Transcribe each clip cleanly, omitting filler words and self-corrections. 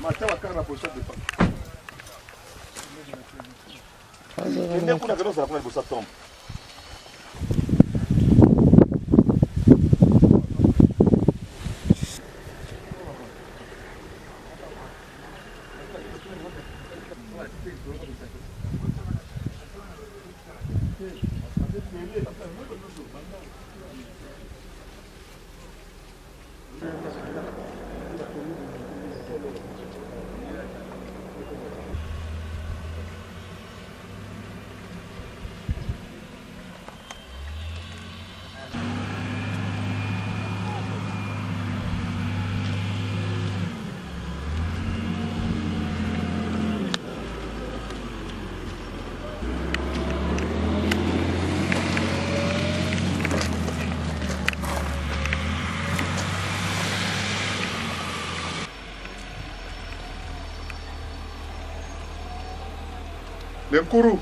Mata bakanga na position de défense. Kende kuna kende ozala kuna liboso ya tombe. Le Nkuru,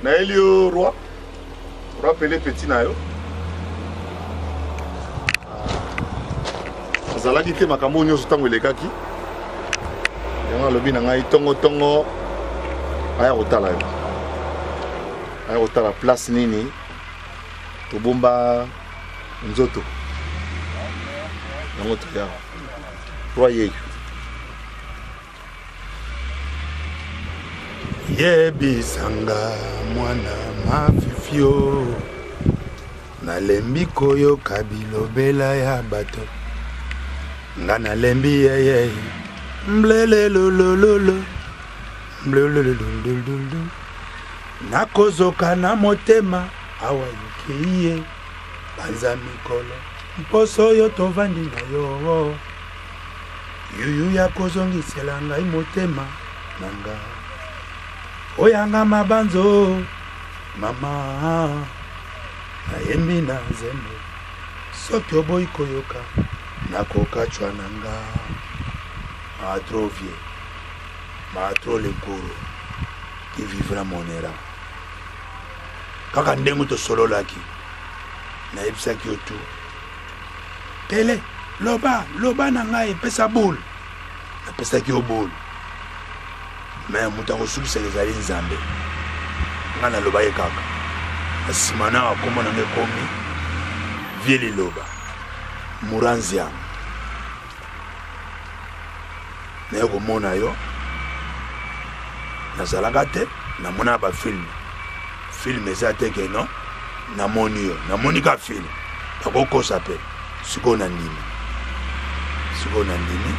nayeli yo roi, roi Pele petit na yo. Ah, azalaki te makambo nyonso ntango elekaki yango alobi na ngai ntongo ntongo aya kotala yo aya kotala place nini tobomba nzoto yango toya roi yeyo Yebisanga mwana mafifio nalembi koyoka bilobela ya bato nga nalembi yeye mblelelolololo mblelelolololo nakozoka na motema awa yokeiye banza mikolo mposo oyo tovandi na yo Yuyu ya kozongisela ngai motema na nga oyanga mabanzo mama nayembi na nzembo soki oboyi koyoka nakokachwa na nga maatro vie maatro lenkuru qui vivra monera kaka ndenge tosololaki nayebisaki yo tu Pele, loba, loba na ngai, pesa boule. Napesaki yo boule. Mais moto akosukisaka ezali Nzambe. Ngai nalobaki kaka. Na nsima na nkombo na ngai ekomi vie liloba. Muranziang. Naye komona yo. Nazalaka te, namona ba film. Film eza te ke non namoni yo, namoni ka film. Nakokosa pe. Sikoyo nandimi. Sikoyo nandimi.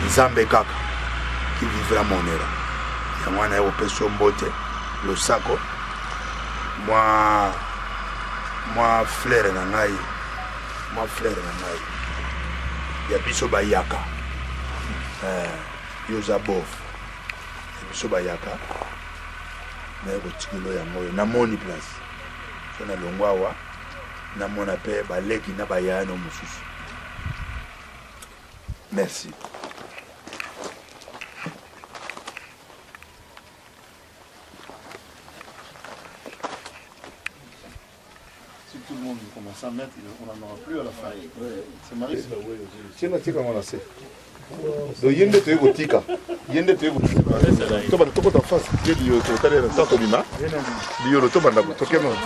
Nzambe kaka qui vivra monera. Yango wana ye kopesa yo mbote, losako, mwa mwa fleur na ngai. Mwa fleur na ngai ya biso bayaka eh, yo oza bof ya biso bayaka naye kotikelo yango oyo namoni place so nalongwa awa namona mpe baleki na bayaya no mosusu merci. Si tout le monde commence à mettre, on n'en aura plus à la fin. C'est Marie. Tiens, tika ngo na se. Donc ye nde toye kotika. Ye nde toye kotika. Tobanda tokota face ye liyo totalela ntango tobima. Liyolo tobanda tokema.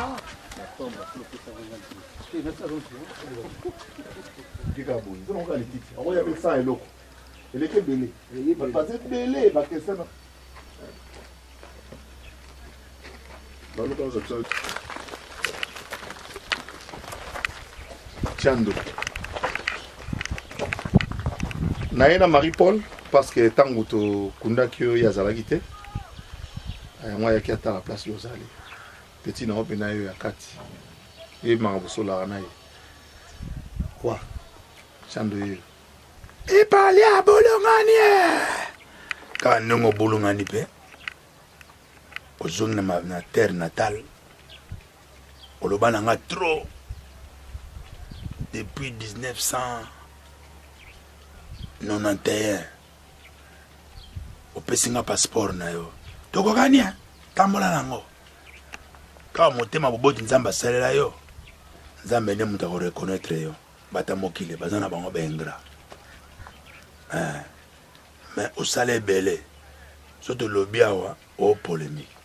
Tika boye. Tozonga lititi. Akoya pe sans eloko. Eleki ebele. Bato baza ebele bakesana. Tiando. Naye na Marie Paul parce que ntango tokundaki yo ye azalaki te yango ayaki atala place yo ozali petit na yo mpe na yo ya kati ye makambo bosolaka na ye roi Tiando ye Epali abulungani kaka ndenge obulungani mpe ozongi na, na terre natale oloba na nga trop depuis 1991 opesi nga passeport na yo tokokani tambola nango kaka motema boboti nzambe asalela yo nzambe nde moto akoreconnaitre yo. Bato ya mokili baza na bango ba ingrat eh, mais osala ebele so tolobi awa o polemique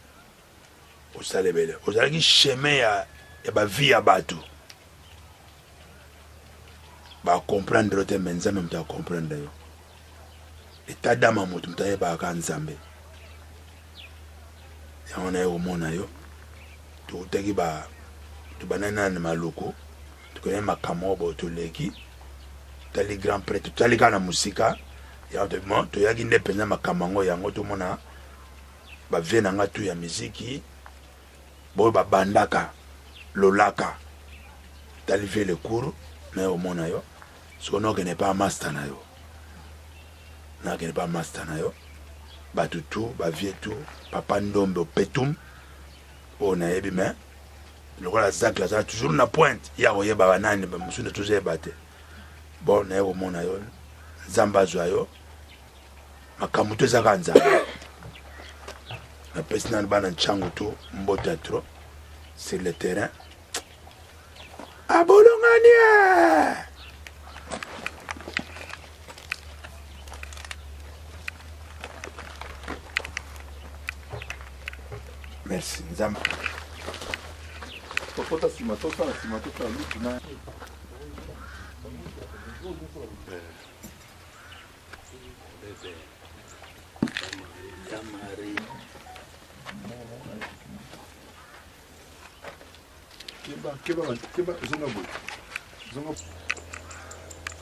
osala ebele ozalaki chemin ya, ya ba vie ya bato ba comprendre yo te mais nzambe moto acomprendre yo etat dama moto moto ayebaka kaka nzambe yango naye komona yo tokutaki ba tobandaki nana na maluku tokendaki makambo moko boye toleki totali grand prêtre totali kaka na mosika yango toyaki nde mpenza makambo yango yango tomona bavie na nga tu ya miziki boyo babandaka lolaka tali vie le cours naye omona yo soko nokende pa master na yo nakende pa master na yo bato tu bavie tu papa ndombe opetum oyo nayebi mais lokola zacle azala toujours na pointe ya koyebaka nani mosusu nde tozoyeba te bon naye komona yo nzambe azwa yo makambo to ezaka nzambe napesi nanu bana ncango to mbote ya trop sur le terrain abolongani eh! merci nzambe tokota nsima tosala nsima tosala lutu na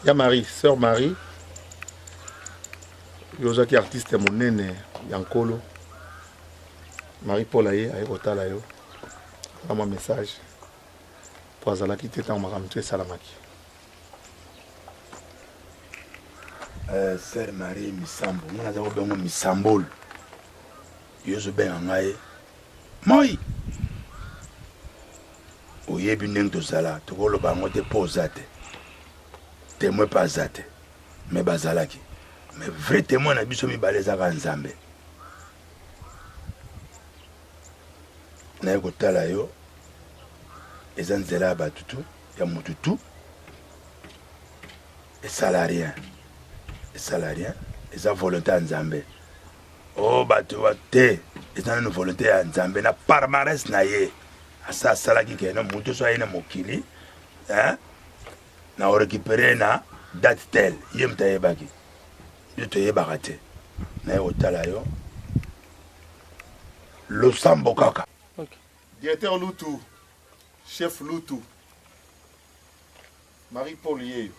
Ya Marie, sœur Marie, yo ozalaki artiste ya monene ya nkolo. Marie Paul aye aye kotala yo na mwa message mpo azalaki te ntango makambo to esalamaki. Euh, sœur Marie Misambo, nga naza kobengo Misambol. Yo ozobenga ngai moi oyebi ndenge tozala tokoloba yango te mpo oza te témoin mpe aza te me bazalaki mais vrai témoin na biso mibale ezaka nzambe naye kotala yo eza nzela ya bato tu ya motu tu esala rien esala rien eza volonté ya nzambe o oh, bato te eza nanu volonté ya nzambe na palmarès na ye asa asalaki keno moto so aye na mokili hein? na orécupere na date tel ye moto ayebaki biso toyebaka te naye kotala yo losambo kaka okay. Directeur Lutu, chef Lutu, Marie-Paul Yeyo,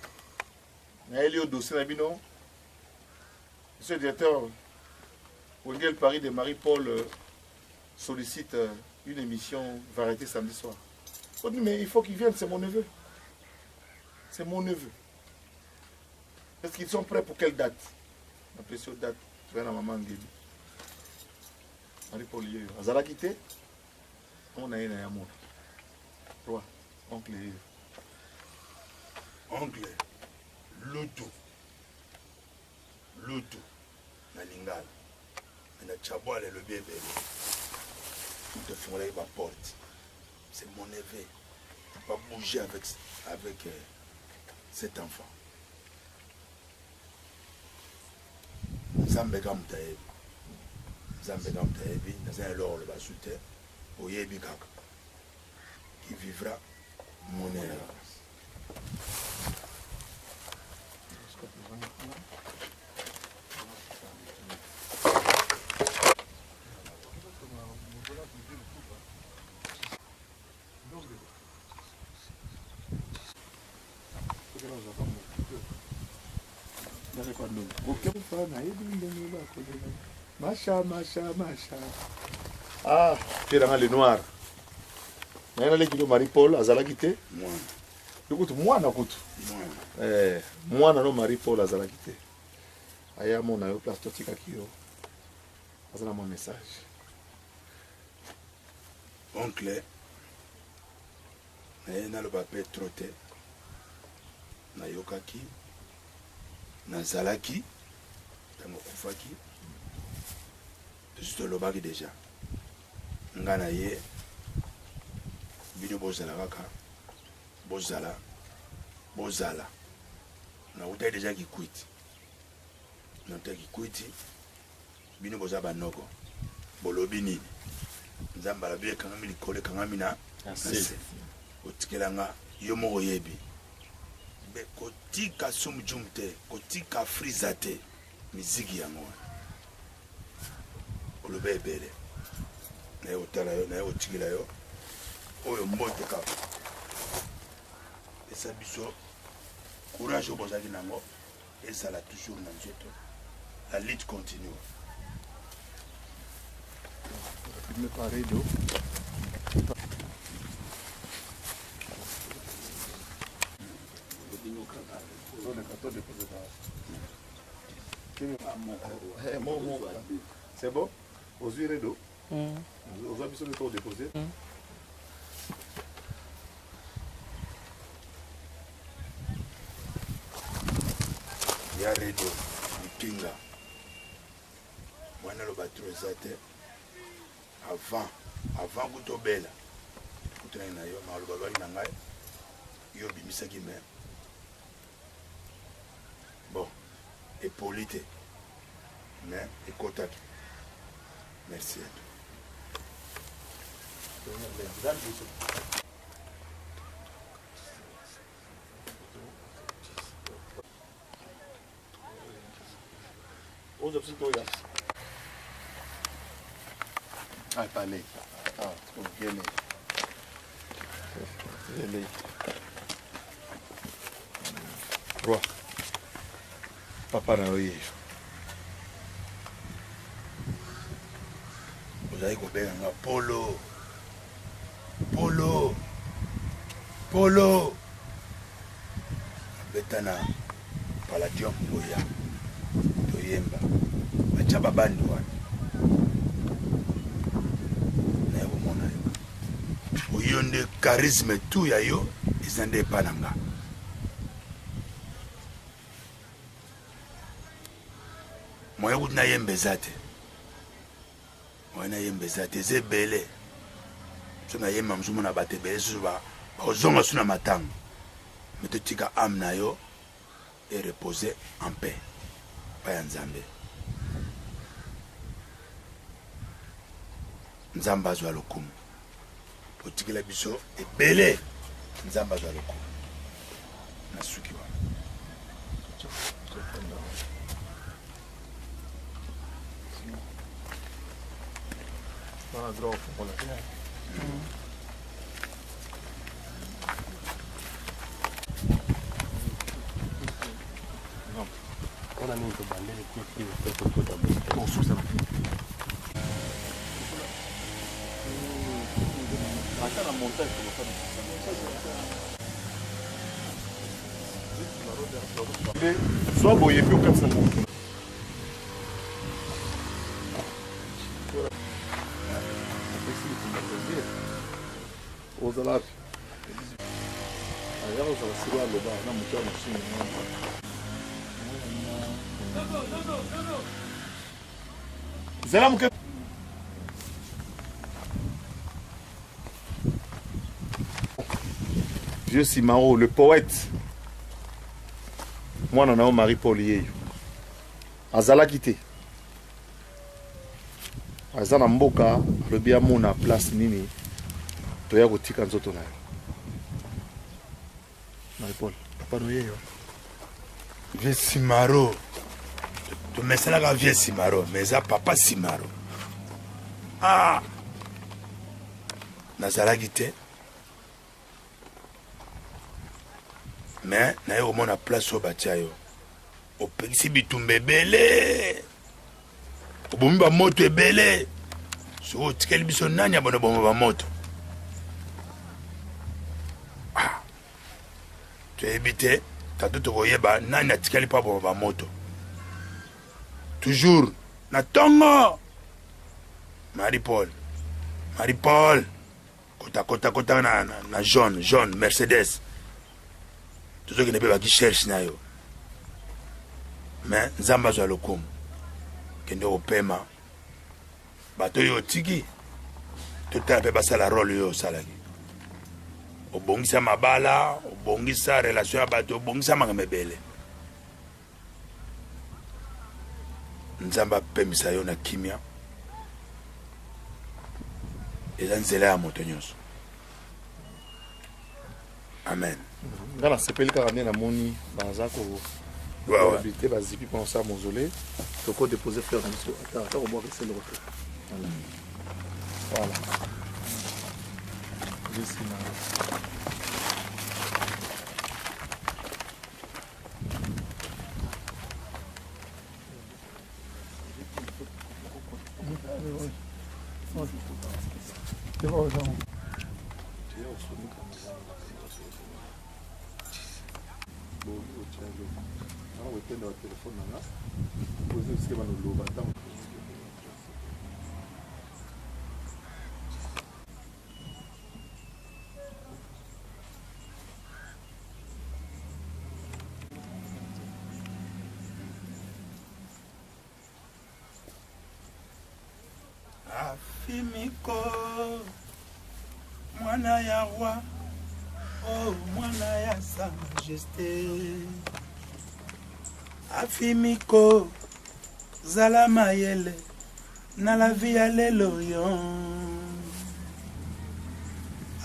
nayeli yo dossier na bino. Monsieur le directeur, Wengel Paris de Marie-Paul euh, sollicite euh, une émission variété samedi soir. On dit, mais il faut qu'il vienne, c'est mon neveu. C'est mon neveu. Est-ce qu'ils sont prêts pour quelle date Napesi yo date, toya na mama Ngeli. Marie-Paul yeyo azalaki te, on na ye na ya mona. Roi, oncle yeyo. Oncle Lutu. Lutu na lingala mais na Tshabuala elobi ebele. Moto afungolaki ba porte. C'est mon neveu. Pas bouger avec avec euh, cet enfant. Nzambe ka moto ayebi. Nzambe ka moto ayebi. Naza na eloko koloba su te. Oyebi kaka. Qui vivra monela. Masha, masha, masha. Ah, te nanga le noir. Naye naleki lo Marie Paul azalaki te. Yo kutu mwana kutu. Eh, mwana no Marie Paul azalaki te. Aya mona yo place totikaki yo. Aza na mwa message. Oncle, naye naloba pe trop te. Nayokaki, nazalaki ntango okufaki, tosi tolobaki deja nga na ye, bino bozala kaka bozala. Bozala. Nawutaki deja Kikwit. Nawutaki Kikwiti. Bino boza banoko. Bolobi nini? Nzambe alobi ekangami likolo ekangami na nse. Otikela nga yo moko oyebi. Be kotika sumjum te, kotika friza te. Miziki yango wana. Oloba ebele. Naye kotala yo, naye kotikela yo oyo mbote kaka. Pesa biso courage oyo bozalaki nango ezala toujours na nzoto. La lutte continue. C'est bon? Ozwi redo? Ozwa biso mpe to déposer? Ya redo lipinga wana loba trop eza te avant avant kutu obela kutanaki na yo maloba lwaki na ngai yo obimisaki me bon epoli te mais ekotaki merci à toi. Ah, palais. Ah, viens. Viens. Roi. Papa na yo ye. Ozali kobenga nga Polo. Polo. Polo. Abeta na Palladium oya. Toyemba. Batia babandi wana. Naye komona yo. Oyo nde charisme tout ya yo eza nde epa na nga. Moyen kutu nayemba eza te. Moyen nayemba eza te, eza ebele. So nayemba mosusu mona bato ebele susu bakozonga su na matanga. Me totika ame na yo e reposer en paix. Pa ya Nzambe. Nzambe azwa lokumu. Otikela biso ebele. Nzambe azwa lokumu. Na suki wana. Wana droit ofongola te. Mpona nini tobandeli te te tokota boye? Ata na montage tokosala. Zwa boye mpe okatisa moto. Ozala wapi? Aya kozala siko aloba na moto ya machine. Zela moke. Vieux Simaro, le poète. Mwana na yo Marie-Paul yeyo. Azalaki te. Aza na mboka, alobi amona place nini toya kotika nzoto na yo. Marie-Paul, papa no yeyo. Vieux Simaro. Tomesanaka Vieux Simaro, mais eza papa Simaro. Ah! Nazalaki te. Mais naye komona place oyo batia yo. Opekisi bitumba ebele. Obomi ba moto ebele. Soki otikeli biso nani abona boma ba moto? Ah. Toyebi te, tatu tokoyeba nani atikali mpo aboma ba moto. Toujours na tongo. Marie Paul. Marie Paul. Kota kota kota na, na, na jaune, jaune Mercedes. Tozokende mpe baki cherche na yo. Mais Nzambe azwa lokumu. Kende kopema. Bato oyo otiki, totala mpe basala role oyo osalaki. Obongisa mabala, obongisa relation ya bato, obongisa makambo ebele. Nzambe apemisa yo na kimia. Eza nzela ya moto nyonso. Amen. Nga nasepeli kaka nde namoni baza ko réhabilité bazipi mpona kosala mausolée, toko déposer fleur na biso ata ata kobwaka eseloko te. Voilà, jesina. Afimiko mwana ya roi, oh mwana ya sa majesté. Afimiko zala mayele na la vie ya lelo yo.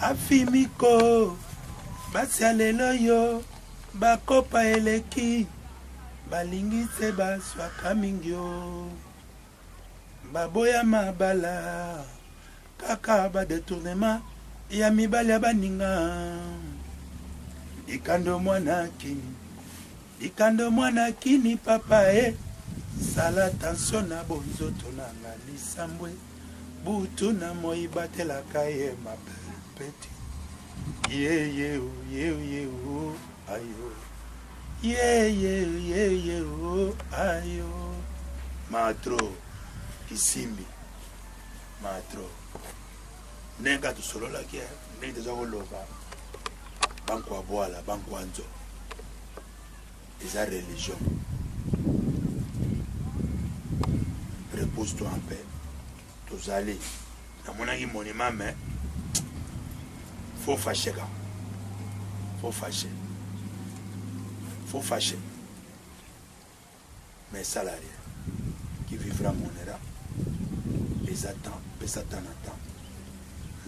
Afimiko basi ya lelo yo bakopa eleki balingi se baswaka mingi yo. Baboya mabala kaka ba detournement ya mibali ya baninga. Dikando mwana kini, dikando mwana kini papa e sala tension na bonzoto na nga lisambwe butu na moi batelaka ye mapepeti ye ye o ye ye o ayo ye ye ye ye o ayo matro kisimbi matro ndenge kaka tosololaki eh, ndenge toza koloba bankwa bwala bankwa nzo eza religion. Repose toi en paix. Tozali namonaki monument mais faut fâcher ka faut fâcher faut fâcher mais sala rien qui vivra monera. Eza temps, pesa temps na temps.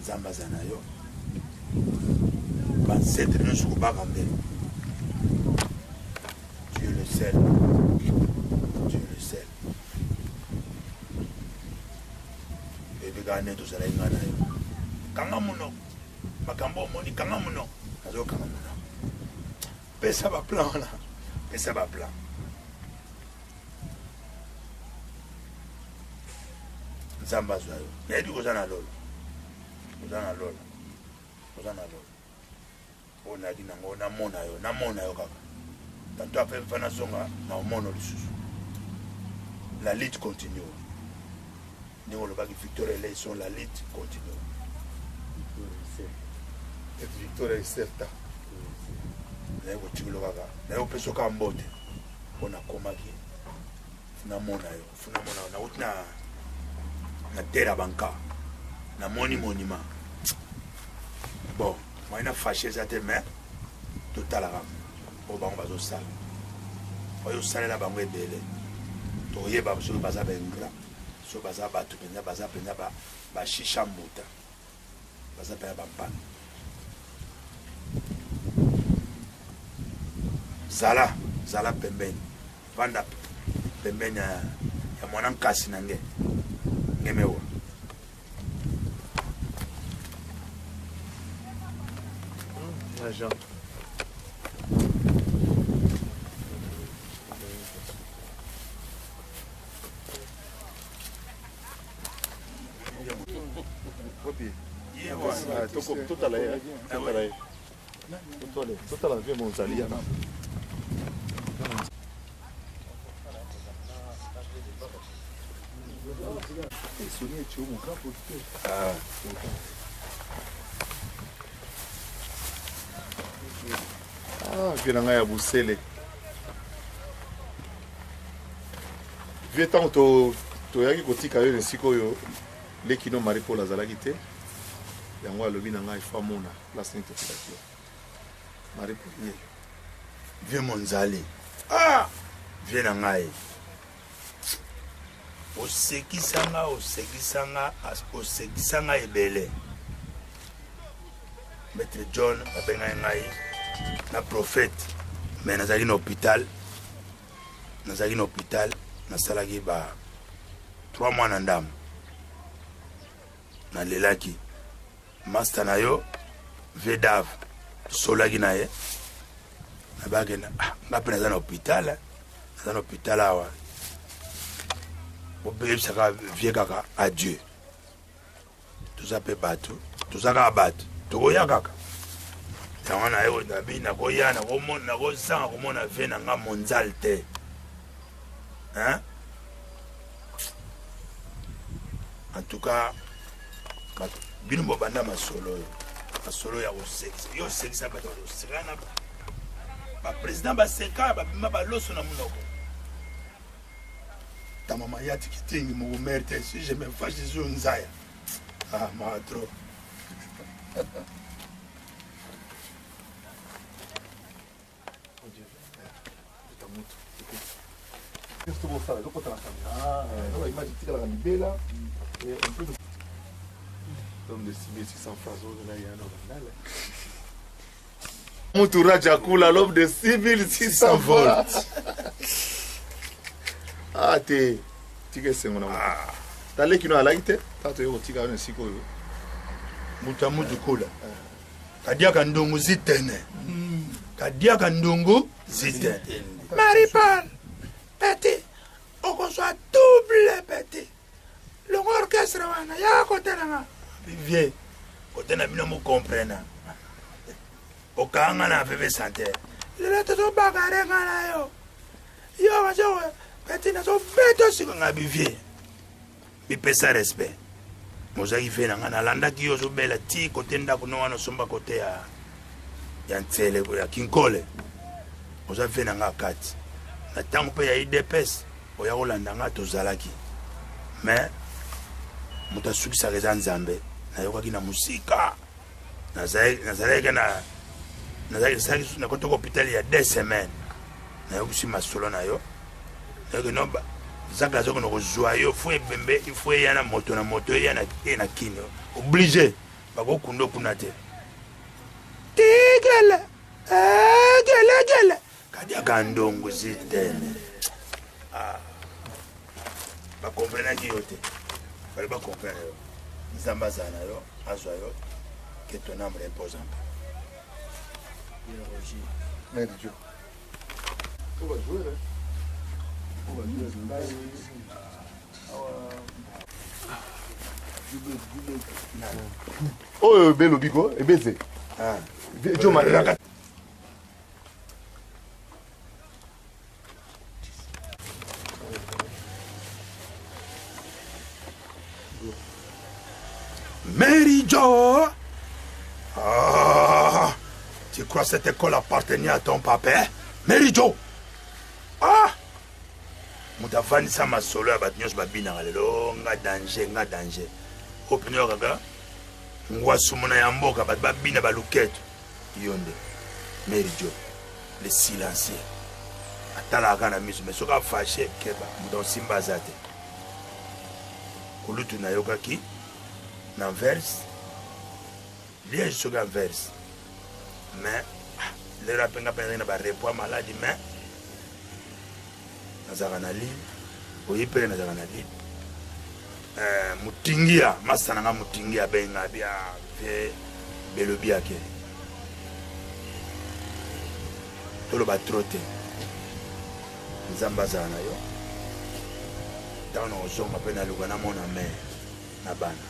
Nzambe aza na yo, bancetre nyonso kobaka nde tu es le seul, tu es le seul. Oyebi kaka nde tozalaki ngai na yo. Kanga monoko makambo omoni, kanga monoko, nazokanga monoko. Pesa baplan wana, pesa baplan. Nzambe azwa yo. Nayebi koza na lola, oza na lola, oza na lola. Oyo nayaki nango namona yo, namona yo kaka tanto ape mfa nazonga na omono lisusu. La lutte continue ndenge olobaki Victor Eleison, la lutte continue. Victor Eserta naye kotikilo kaka, naye kopesa kaka mbote mpo nakomaki namona yo, namona yo. Nauti na na terre ya banka, namoni monument. Bon, moyen na fâché eza te, mais totalaka oyo bango bazosala, oyo osalela bango ebele. Toyeba soki baza baingrat, soki baza bato mpenza, baza mpenza bashisha mbuta, baza mpenza bampana. Zala zala pembeni, vanda pembeni ya mwana nkasi na nge ngemewa. Agent. Totala ye, totala ye, totala vie monzali yana. Ah, vie na ngai ya busele vie. Ntango toyaki kotika yo na esika oyo leki no Marie Paul azalaki te. Yango alobi na ngai faut amona place nini totikaki yo. Marie Paul ye. Vieux Monzali. Ah! Vieux na ngai. Osekisa nga, osekisa nga, osekisa nga ebele. Maître John abengaki ngai na prophète, mais nazalaki na hôpital. Nazalaki na hôpital, nasalaki ba 3 mois na ndambo. Nalelaki master na yo Vedav, tosolaki na ye nabakenda ah, nga mpe naza na hôpital, naza na hôpital awa, bobebisaka vie kaka adieu. Toza mpe bato, toza kaka bato, tokoya kaka yango na ye nabi nakoya nakozanga komona vie na nga mondial te, hein? En tout cas bino bobanda masolo oyo, masolo ya kosekisa yo, osekisa bato bakoseka na baprésident, baseka babima baloso na monoko. Ta mama yati kitingi moko mère te, si je me fâche sur nzaya ah ma trop. L'homme de 6600 francs, Mutu Rajakula, l'homme de 6600 volts. Ah, te, tika esengo na moto. Taleki no alaki te, tato yo kotika yo na esika oyo. Mutu ya mutu kula. Kadiaka ndongo zitene. Kadiaka ndongo zitene. Marie-Paul, petit, okozwa double petit. Longo orchestre wana ya kote na nga. Vieux, kote na bino mo comprena. Okanga na VV santé. Lelo tozobakare nga na yo. Yo bazo petit nazobeta sika nga bi vieux. Mipesa respect. Mozaki fe na nga nalandaki yo ozobela ti kote ndako no wana osomba kote ya ya Ntsele ya Kinkole. Oza fe na nga kati. Na ntango mpe ya IDPS oya kolanda nga tozalaki. Mais moto asukisaka eza Nzambe. Nayokaki na mosika. Nazalaki na nazalaki nakotaki hôpital ya 2 semaines. Nayokisi masolo na yo. Nayoki no zaka azokende kozwa yo fo ebembe, il faut eya na moto na moto eya na e na kino. Obligé bakokunda kuna te. Tigele egele gele kadiaka ndongo zitene. Ah. Bakomprenaki yo te. Bali bakomprendre yo. Nzambe azala na yo, azwa yo, que ton âme repose en paix. Mère Dieu. Oyo belobi ko ebeze. Ah. Jo Maria. Mary Jo. Ah, tu crois cette école appartenait à ton papa? Mary Jo. Ah! Moto avandisa masolo ya bato nyonso babinaka lelo nga danger, nga danger. Oyo mpenza kaka ngwasumu na ya mboka bato babina baluketo. Yo nde Mary Jo le silencieux. Atalaka kaka na miso mais soki afashe keba moto akosimba aza te. Kulutu nayokaki na Anvers, Liège soki Anvers, mais ah, lelo apenga mpe na ba repos ya maladi, mais nazalaka na Lille, oyebi mpe nazalaka na Lille. Mutingia masa na nga Mutingia abenga bia vie belobi ake toloba trop te. Nzambe azala na yo ntango na kozonga mpe naluka namona mare na bana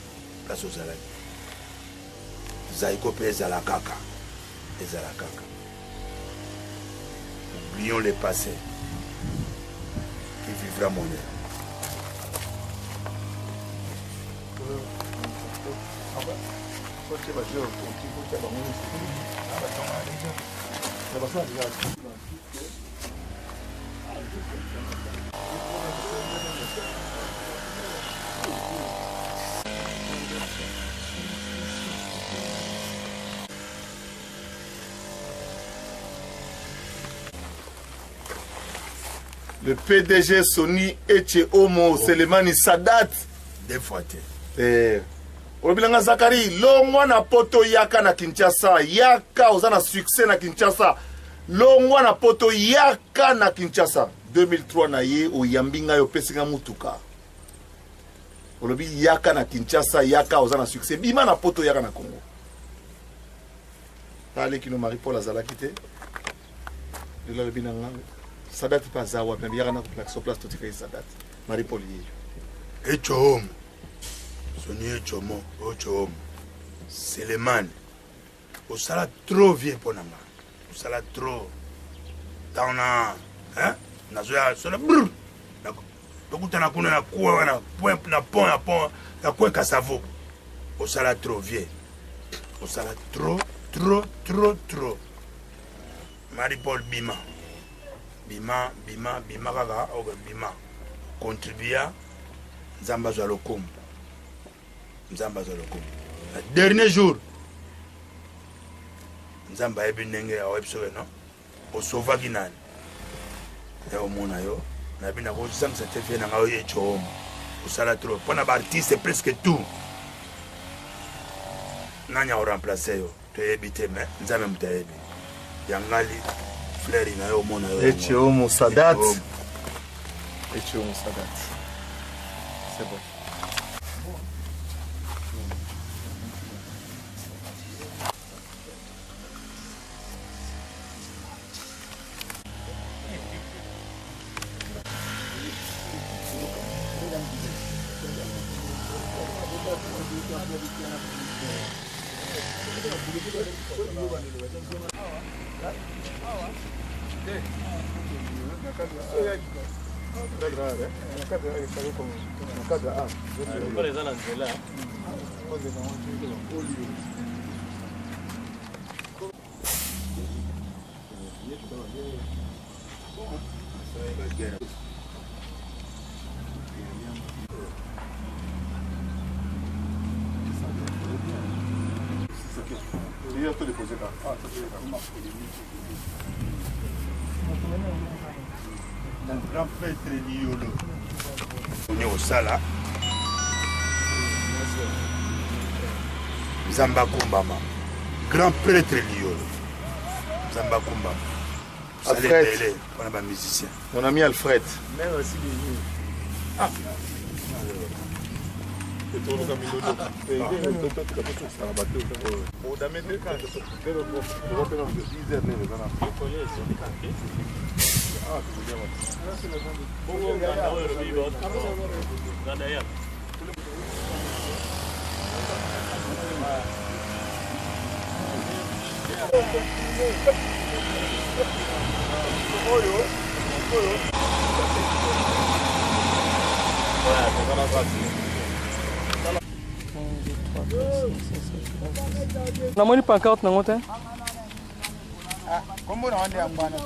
place ozalaki. Zaiko mpe ezala kaka, ezala kaka. Oublions le passé qui vivra mon heure. Le PDG Sony Eche Omo Selemani Sadat. Deux fois te. Eh. Olobi na nga Zakari, longwa na poto yaka na Kinshasa, yaka oza na succès na Kinshasa. Longwa na poto yaka na Kinshasa. 2003 na ye oyambi ngai opesi nga mutuka. Olobi yaka na Kinshasa, yaka oza na succès. Bima na poto yaka na Congo. Tala kino Marie Paul azalaki te. Lelo alobi na nga Sadat mpe aza wapi? Nabi yaka na kolakisa place totika ye Sadat. Marie Paul yeyo. Echo homo. Soni echo mo, echo homo. Selemani. Osala trop vieux mpo na nga. Osala trop. Ntango na hein? Nazoya solo brr. Tokutana kuna na coin wana, point na pont ya pont ya coin Kasavubu. Osala trop vieux. Osala trop trop trop trop. Marie Paul bima. Bima bima bima kaka ok bima. Contribua Nzambe azwa lokumu. Nzambe azwa lokumu. Na dernier jour Nzambe ayebi ndenge ayebi soki non osovaki nani ya omona yo nayebi nakozangisa te vie na ngai oyo ecoomo osala trop mpo na baartiste presque tout nani akoremplace yo toyebi te mais nzambe moto ayebi yangali fleri na yo omona yo ecoomo sadat ecoomo sadat c'est bon. Grand prêtre Liyolo. Oni osala Nzambe akumbama. Grand prêtre Liyolo. Nzambe akumbama. Alfred. Ebele mpona ba musicien. Mon ami Alfred. Merci beaucoup. Ah. Namoni pancarte nango te. Kombo na wande yango wana te.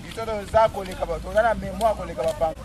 Biso toza koleka bato, toza na memoire koleka bapango.